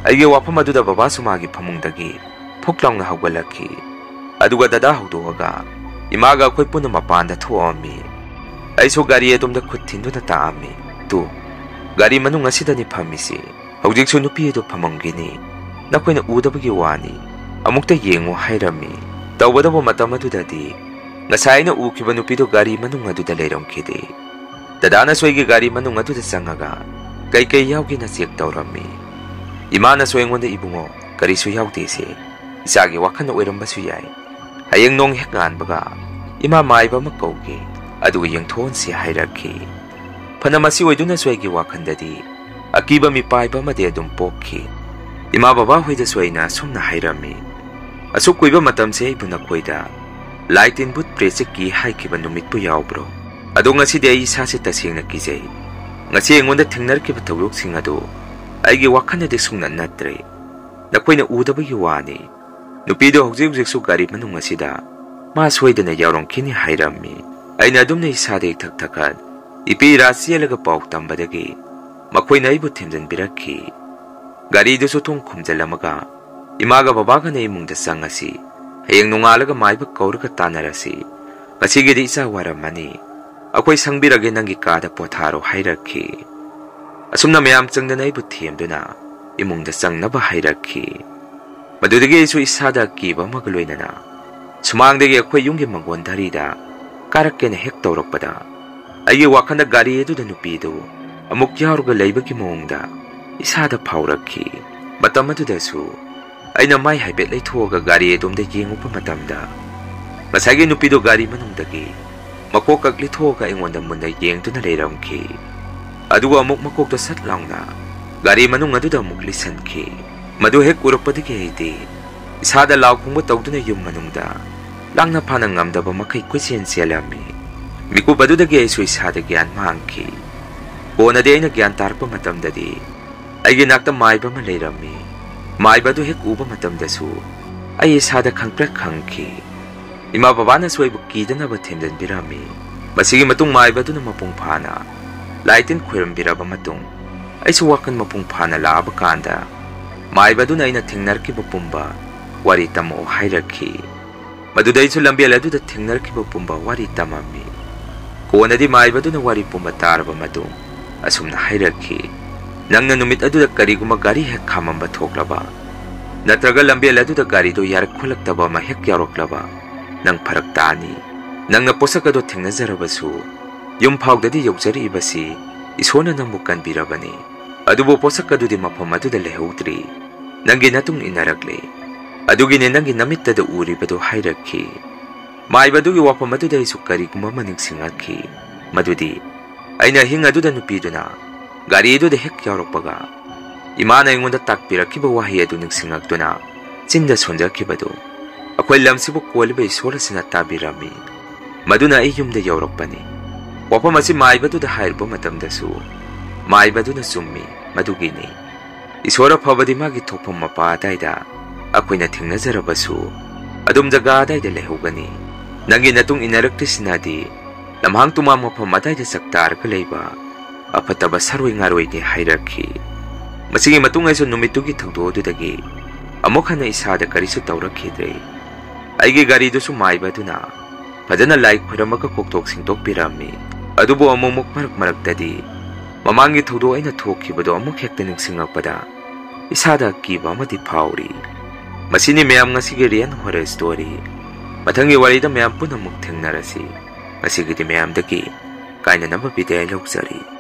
ꯑꯩꯒꯤ ꯋꯥꯐꯝ ꯑꯗꯨꯗ ꯕꯕꯥꯁꯨ ꯃꯥꯒꯤ ꯐꯃꯨꯡꯗꯒꯤ ꯐꯨꯛ ꯂꯥꯎꯅ ꯍꯧꯒꯠꯂꯛꯈꯤ꯫ ꯑꯗꯨꯒ ꯗꯗꯥ ꯍꯧꯗꯣꯛꯑꯒ ꯏꯃꯥꯒ ꯑꯩꯈꯣꯏ ꯄꯨꯟꯅ ꯃꯄꯥꯟꯗ ꯊꯣꯛꯑꯝꯃꯤ꯫ ꯑꯩꯁꯨ ꯒꯥꯔꯤ ꯑꯗꯣꯝꯗ ꯈꯨꯠ ꯊꯤꯟꯗꯨꯅ ꯇꯥꯛꯑꯝꯃꯤ꯫ "ꯇꯨ, ꯒꯥꯔꯤ ꯃꯅꯨꯡ ꯑꯁꯤꯗꯅꯤ ꯐꯝꯃꯤꯁꯤ꯫ ꯍꯧꯖꯤꯛꯁꯨ ꯅꯨꯄꯤ ꯑꯗꯨ ꯐꯝꯃꯝꯒꯅꯤ꯫ ꯅꯈꯣꯏꯅ ꯎꯗꯕꯒꯤ ꯋꯥꯅꯤ꯫ ꯑꯃꯨꯛꯇ ꯌꯦꯡꯉꯨ" ꯍꯥꯏꯔꯝꯃꯤ꯫ ꯇꯧꯒꯗꯧꯕ ꯃꯇꯝ ꯑꯗꯨꯗꯗꯤ ꯉꯁꯥꯏ ꯑꯩꯅ ꯎꯈꯤꯕ ꯅꯨꯄꯤꯗꯨ ꯒꯥꯔꯤ ꯃꯅꯨꯡ ꯑꯗꯨꯗ ꯂꯩꯔꯝꯈꯤꯗꯦ꯫ ꯗꯗꯥꯅꯁꯨ ꯑꯩꯒꯤ ꯒꯥꯔꯤ ꯃꯅꯨꯡ ꯑꯗꯨꯗ ꯆꯪꯉꯒ ꯀꯩꯀꯩ ꯌꯥꯎꯒꯦꯅ ꯆꯦꯛ ꯇꯧꯔꯝꯃꯤ꯫ ꯏꯃꯥꯅꯁꯨ ꯑꯩꯉꯣꯟꯗ, "ꯏꯕꯨꯡꯉꯣ, ꯀꯔꯤꯁꯨ ꯌꯥꯎꯗꯦꯁꯦ꯫ ꯏꯆꯥꯒꯤ ꯋꯥꯈꯜꯅ ꯑꯣꯏꯔꯝꯕꯁꯨ ꯌꯥꯏ꯫ ꯍꯌꯦꯡ ꯅꯣꯡ ꯍꯦꯛ ꯉꯥꯟꯕꯒ ꯏꯃꯥ ꯃꯥꯏꯕ ꯑꯃ ꯀꯧꯒꯦ, ꯑꯗꯨꯒ ꯌꯦꯡꯊꯣꯛꯍꯟꯁꯤ" ꯍꯥꯏꯔꯛꯈꯤ꯫ ꯐꯅ ꯃꯁꯤ ꯑꯣꯏꯗꯨꯅꯁꯨ ꯑꯩꯒꯤ ꯋꯥꯈꯜꯗꯗꯤ ꯑꯀꯤꯕ ꯃꯤꯄꯥꯏꯕ ꯑꯃꯗꯤ ꯑꯗꯨꯝ ꯄꯣꯛꯈꯤ꯫ ꯏꯃꯥ ꯕꯕꯥ ꯍꯣꯏꯗꯁꯨ ꯑꯩꯅ ꯑꯁꯨꯝꯅ ꯍꯥꯏꯔꯝꯃꯤ, "ꯑꯁꯨꯛ ꯀꯨꯏꯕ ꯃꯇꯝꯁꯦ ꯑꯩꯕꯨ ꯅꯈꯣꯏꯗ ꯂꯥꯏ ꯇꯤꯟ ꯚꯨꯠ ꯄ꯭ꯔꯦꯠꯁꯦ ꯀꯤ ꯍꯥꯏꯈꯤꯕ ꯅꯨꯃꯤꯠꯄꯨ ꯌꯥꯎꯕ꯭ꯔꯣ? ꯑꯗꯣ ꯉꯁꯤꯗꯤ ꯑꯩ ꯏꯁꯥꯁꯦ ꯇꯁꯦꯡꯅ ꯀꯤꯖꯩ꯫ ꯉꯁꯤ ꯑꯩꯉꯣꯟꯗ ꯊꯦꯡꯅꯔꯛꯈꯤꯕ ꯊꯧꯗꯣꯛꯁꯤꯡ ꯑꯗꯨ ꯑꯩꯒꯤ ꯋꯥꯈꯜꯗꯗꯤ ꯁꯨꯡꯅꯠ ꯅꯠꯇ꯭ꯔꯦ꯫ ꯅꯈꯣꯏꯅ ꯎꯗꯕꯒꯤ ꯋꯥꯅꯤ꯫ ꯅꯨꯄꯤꯗꯣ ꯍꯧꯖꯤꯛ ꯍꯧꯖꯤꯛꯁꯨ ꯒꯥꯔꯤ ꯃꯅꯨꯡ ꯑꯁꯤꯗ ꯃꯥ ꯁꯣꯏꯗꯅ ꯌꯥꯎꯔꯝꯈꯤꯅꯤ" ꯍꯥꯏꯔꯝꯃꯤ꯫ ꯑꯩꯅ ꯑꯗꯨꯝꯅ ꯏꯁꯥꯗ ꯏꯊꯛ ꯊꯛꯀꯠ ꯏꯄꯤ ꯏꯔꯥ ꯆꯦꯜꯂꯒ ꯄꯥꯎ ꯇꯝꯕꯗꯒꯤ ꯃꯈꯣꯏꯅ ꯑꯩꯕꯨ ꯊꯦꯝꯖꯤꯟꯕꯤꯔꯛꯈꯤ꯫ ꯒꯥꯔꯤꯗꯨꯁꯨ ꯊꯣꯡ ꯈꯨꯝꯖꯤꯜꯂꯝꯃꯒ ꯏꯃꯥꯒ ꯕꯕꯥꯒꯅ ꯏꯃꯨꯡꯗ ꯆꯪꯉꯁꯤ꯫ ꯍꯌꯦꯡ ꯅꯣꯡꯉꯥꯜꯂꯒ ꯃꯥꯏꯕ ꯀꯧꯔꯒ ꯇꯥꯟꯅꯔꯁꯤ꯫ ꯉꯁꯤꯒꯤꯗꯤ ꯏꯆꯥ ꯋꯥꯔꯝꯃꯅꯤ꯫ ꯑꯩꯈꯣꯏ ꯁꯪꯕꯤꯔꯒꯦ, ꯅꯪꯒꯤ ꯀꯥꯗ ꯄꯣꯊꯥꯔꯣ ꯍꯥꯏꯔꯛꯈꯤ꯫ ꯑꯁꯨꯝꯅ ꯃꯌꯥꯝ ꯆꯪꯗꯅ ꯑꯩꯕꯨ ꯊꯦꯝꯗꯨꯅ ꯏꯃꯨꯡꯗ ꯆꯪꯅꯕ ꯍꯥꯏꯔꯛꯈꯤ꯫ ꯃꯗꯨꯗꯒꯤ ꯑꯩꯁꯨ ꯏꯁꯥꯗ ꯑꯀꯤꯕ ꯑꯃꯒ ꯂꯣꯏꯅꯅ ꯁꯨꯃꯥꯡꯗꯒꯤ ꯑꯩꯈꯣꯏ ꯌꯨꯝꯒꯤ ꯃꯪꯒꯣꯟ ꯙꯔꯤꯗ ꯀꯥꯔꯛꯀꯦꯅ ꯍꯦꯛ ꯇꯧꯔꯛꯄꯗ, ꯑꯩꯒꯤ ꯋꯥꯈꯜꯗ ꯒꯥꯔꯤ ꯑꯗꯨꯗ ꯅꯨꯄꯤꯗꯨ ꯑꯃꯨꯛ ꯌꯥꯎꯔꯒ ꯂꯩꯕꯒꯤ ꯃꯑꯣꯡꯗ ꯏꯁꯥꯗ ꯐꯥꯎꯔꯛꯈꯤ꯫ ꯃꯇꯝ ꯑꯗꯨꯗꯁꯨ ꯑꯩꯅ ꯃꯥꯏ ꯍꯥꯏꯐꯦꯠ ꯂꯩꯊꯣꯛꯑꯒ ꯒꯥꯔꯤ ꯑꯗꯣꯝꯗ ꯌꯦꯡꯉꯨꯕ ꯃꯇꯝꯗ, ꯉꯁꯥꯏꯒꯤ ꯅꯨꯄꯤꯗꯨ ꯒꯥꯔꯤ ꯃꯅꯨꯡꯗꯒꯤ ꯃꯀꯣꯛ ꯀꯛ ꯂꯤꯊꯣꯛꯑꯒ ꯑꯩꯉꯣꯟꯗ ꯃꯨꯟꯅ ꯌꯦꯡꯗꯨꯅ ꯂꯩꯔꯝꯈꯤ꯫ ꯑꯗꯨꯒ ꯑꯃꯨꯛ ꯃꯀꯣꯛꯇꯣ ꯁꯠ ꯂꯥꯎꯅ ꯒꯥꯔꯤ ꯃꯅꯨꯡ ꯑꯗꯨꯗ ꯑꯃꯨꯛ ꯂꯤꯁꯤꯟꯈꯤ꯫ ꯃꯗꯨ ꯍꯦꯛ ꯎꯔꯛꯄꯗꯒꯤ ꯑꯩꯗꯤ ꯏꯁꯥꯗ ꯂꯥꯎ ꯈꯣꯡꯕ ꯇꯧꯗꯨꯅ ꯌꯨꯝ ꯃꯅꯨꯡꯗ ꯂꯥꯡꯅ ꯐꯥꯅ ꯉꯝꯗꯕ ꯃꯈꯩ ꯀꯣꯏꯆꯦꯟ ꯆꯦꯜꯂꯝꯃꯤ꯫ ꯃꯤꯀꯨꯞ ꯑꯗꯨꯗꯒꯤ ꯑꯩꯁꯨ ꯏꯁꯥꯗ ꯒ꯭ꯌꯥꯟ ꯃꯥꯡꯈꯤ꯫ ꯀꯣꯟꯅꯗꯤ ꯑꯩꯅ ꯒ꯭ꯌꯥꯟ ꯇꯥꯔꯛꯄ ꯃꯇꯝꯗꯗꯤ ꯑꯩꯒꯤ ꯅꯥꯛꯇ ꯃꯥꯏꯕ ꯑꯃ ꯂꯩꯔꯝꯃꯤ꯫ ꯃꯥꯏꯕ ꯑꯗꯨ ꯍꯦꯛ ꯎꯕ ꯃꯇꯝꯗꯁꯨ ꯑꯩ ꯏꯁꯥꯗ ꯈꯪꯄ꯭ꯔꯦꯛ ꯈꯪꯈꯤ꯫ ꯏꯃꯥ ꯕꯕꯥꯅꯁꯨ ꯑꯩꯕꯨ ꯀꯤꯗꯅꯕ ꯊꯦꯝꯖꯤꯟꯕꯤꯔꯝꯃꯤ꯫ ꯃꯁꯤꯒꯤ ꯃꯇꯨꯡ ꯃꯥꯏꯕ ꯑꯗꯨꯅ ꯃꯄꯨꯡ ꯐꯥꯅ ꯂꯥꯏ ꯇꯤꯟ ꯈꯣꯏꯔꯝꯕꯤꯔꯕ ꯃꯇꯨꯡ, ꯑꯩꯁꯨ ꯋꯥꯈꯜ ꯃꯄꯨꯡ ꯐꯥꯅ ꯂꯥꯛꯑꯕ ꯀꯥꯟꯗ, ꯃꯥꯏꯕ ꯑꯗꯨꯅ ꯑꯩꯅ ꯊꯦꯡꯅꯔꯛꯈꯤꯕ ꯄꯨꯝꯕ ꯋꯥꯔꯤ ꯇꯝꯃꯛꯑꯣ ꯍꯥꯏꯔꯛꯈꯤ꯫ ꯃꯗꯨꯗꯩꯁꯨ ꯂꯝꯕꯦꯜ ꯑꯗꯨꯗ ꯊꯦꯡꯅꯔꯛꯈꯤꯕ ꯄꯨꯝꯕ ꯋꯥꯔꯤ ꯇꯝꯃꯝꯃꯤ꯫ ꯀꯣꯟꯅꯗꯤ ꯃꯥꯏꯕꯗꯨꯅ ꯋꯥꯔꯤ ꯄꯨꯝꯕ ꯇꯥꯔꯕ ꯃꯇꯨꯡ ꯑꯁꯨꯝꯅ ꯍꯥꯏꯔꯛꯈꯤ, "ꯅꯪꯅ ꯅꯨꯃꯤꯠ ꯑꯗꯨꯗ ꯀꯔꯤꯒꯨꯝꯕ ꯒꯥꯔꯤ ꯍꯦꯛ ꯈꯥꯝꯃꯝꯕ ꯊꯣꯛꯂꯕ, ꯅꯠꯇ꯭ꯔꯒ ꯂꯝꯕꯦꯜ ꯑꯗꯨꯗ ꯒꯥꯔꯤꯗꯣ ꯌꯥꯔꯛ ꯈꯣꯠꯂꯛꯇꯕ ꯑꯃ ꯍꯦꯛ ꯌꯥꯎꯔꯛꯂꯕ, ꯅꯪ ꯐꯔꯛ ꯇꯥꯅꯤ꯫ ꯅꯪꯅ ꯄꯣꯠꯁꯛ ꯑꯗꯣ ꯊꯦꯡꯅꯖꯔꯕꯁꯨ ꯌꯨꯝ ꯐꯥꯎꯗꯗꯤ ꯌꯧꯖꯔꯛꯏꯕꯁꯤ ꯏꯁꯣꯔꯅ ꯅꯪꯕꯨ ꯀꯟꯕꯤꯔꯕꯅꯤ꯫ ꯑꯗꯨꯕꯨ ꯄꯣꯠꯁꯛ ꯑꯗꯨꯗꯤ ꯃꯐꯝ ꯑꯗꯨꯗ ꯂꯩꯍꯧꯗ꯭ꯔꯤ꯫ ꯅꯪꯒꯤ ꯅꯇꯨꯡ ꯏꯟꯅꯔꯛꯂꯦ꯫ ꯑꯗꯨꯒꯤꯅꯦ ꯅꯪꯒꯤ ꯅꯃꯤꯠꯇꯗ ꯎꯔꯤꯕꯗꯨ" ꯍꯥꯏꯔꯛꯈꯤ꯫ ꯃꯥꯏꯕꯗꯨꯒꯤ ꯋꯥꯐꯝ ꯑꯗꯨꯗ ꯑꯩꯁꯨ ꯀꯔꯤꯒꯨꯝꯕ ꯑꯃ ꯅꯤꯡꯁꯤꯡꯂꯛꯈꯤ꯫ ꯃꯗꯨꯗꯤ ꯑꯩꯅ ꯑꯍꯤꯡ ꯑꯗꯨꯗ ꯅꯨꯄꯤꯗꯨꯅ ꯒꯥꯔꯤꯗꯨꯗ ꯍꯦꯛ ꯌꯥꯎꯔꯛꯄꯒ ꯏꯃꯥꯅ ꯑꯩꯉꯣꯟꯗ ꯇꯥꯛꯄꯤꯔꯛꯈꯤꯕ ꯋꯥꯍꯩ ꯑꯗꯨ ꯅꯤꯡꯁꯤꯡꯂꯛꯇꯨꯅ ꯆꯤꯟꯗ ꯁꯣꯟꯖꯈꯤꯕꯗꯨ, "ꯑꯩꯈꯣꯏ ꯂꯝꯁꯤꯕꯨ ꯀꯣꯜꯂꯤꯕ ꯏꯁꯣꯔ ꯑꯁꯤꯅ ꯇꯥꯕꯤꯔꯝꯃꯤ꯫ ꯃꯗꯨꯅ ꯑꯩ ꯌꯨꯝꯗ ꯌꯧꯔꯛꯄꯅꯤ"꯫ ꯋꯥꯐꯝ ꯑꯁꯤ ꯃꯥꯏꯕꯗꯨꯗ ꯍꯥꯏꯔꯨꯕ ꯃꯇꯝꯗꯁꯨ ꯃꯥꯏꯕꯗꯨꯅ ꯆꯨꯝꯃꯤ, ꯃꯗꯨꯒꯤꯅꯤ꯫ ꯏꯁꯣꯔ ꯑꯐꯕꯗꯤ ꯃꯥꯒꯤ ꯊꯣꯛꯐꯝ ꯃꯄꯥ ꯑꯗꯥꯏꯗ ꯑꯩꯈꯣꯏꯅ ꯊꯦꯡꯅꯖꯔꯕꯁꯨ ꯑꯗꯨꯝ ꯖꯒꯥ ꯑꯗꯥꯏꯗ ꯂꯩꯍꯧꯒꯅꯤ꯫ ꯅꯪꯒꯤ ꯅꯇꯨꯡ ꯏꯟꯅꯔꯛꯇ꯭ꯔꯤꯁꯤꯅꯗꯤ ꯂꯝꯍꯥꯡ ꯇꯨꯃꯥꯡ ꯃꯐꯝ ꯑꯗꯥꯏꯗ ꯆꯥꯛꯇꯥꯔꯒ ꯂꯩꯕ ꯑꯐꯠꯇꯕ ꯁꯥꯔꯣꯏ ꯉꯥꯔꯣꯏꯅꯤ ꯍꯥꯏꯔꯛꯈꯤ꯫ ꯃꯁꯤꯒꯤ ꯃꯇꯨꯡ ꯑꯩꯁꯨ ꯅꯨꯃꯤꯠꯇꯨꯒꯤ ꯊꯧꯗꯣꯛ ꯑꯗꯨꯗꯒꯤ ꯑꯃꯨꯛ ꯍꯟꯅ ꯏꯁꯥꯗ ꯀꯔꯤꯁꯨ ꯇꯧꯔꯛꯈꯤꯗ꯭ꯔꯦ꯫ ꯑꯩꯒꯤ ꯒꯥꯔꯤꯗꯨꯁꯨ ꯃꯥꯏꯕꯗꯨꯅ ꯐꯖꯅ ꯂꯥꯏ ꯈꯣꯏꯔꯝꯃꯒ ꯀꯣꯛꯊꯣꯛ ꯁꯦꯡꯗꯣꯛꯄꯤꯔꯝꯃꯤ꯫ ꯑꯗꯨꯕꯨ ꯑꯃꯨꯛꯃꯨꯛ ꯃꯔꯛ ꯃꯔꯛꯇꯗꯤ ꯃꯃꯥꯡꯒꯤ ꯊꯧꯗꯣꯛ ꯑꯩꯅ ꯊꯣꯛꯈꯤꯕꯗꯣ ꯑꯃꯨꯛ ꯍꯦꯛꯇ ꯅꯤꯡꯁꯤꯡꯂꯛꯄꯗ ꯏꯁꯥꯗ ꯑꯀꯤꯕ ꯑꯃꯗꯤ ꯐꯥꯎꯔꯤ꯫ ꯃꯁꯤꯅꯤ ꯃꯌꯥꯝ ꯉꯁꯤꯒꯤ Real Horror Story꯫ ꯃꯊꯪꯒꯤ ꯋꯥꯔꯤꯗ ꯃꯌꯥꯝ ꯄꯨꯟꯅ ꯑꯃꯨꯛ ꯊꯦꯡꯅꯔꯁꯤ꯫ ꯉꯁꯤꯒꯤꯗꯤ ꯃꯌꯥꯝꯗꯒꯤ ꯀꯥꯏꯅꯅꯕ ꯕꯤꯗꯥꯏ ꯂꯧꯖꯔꯤ꯫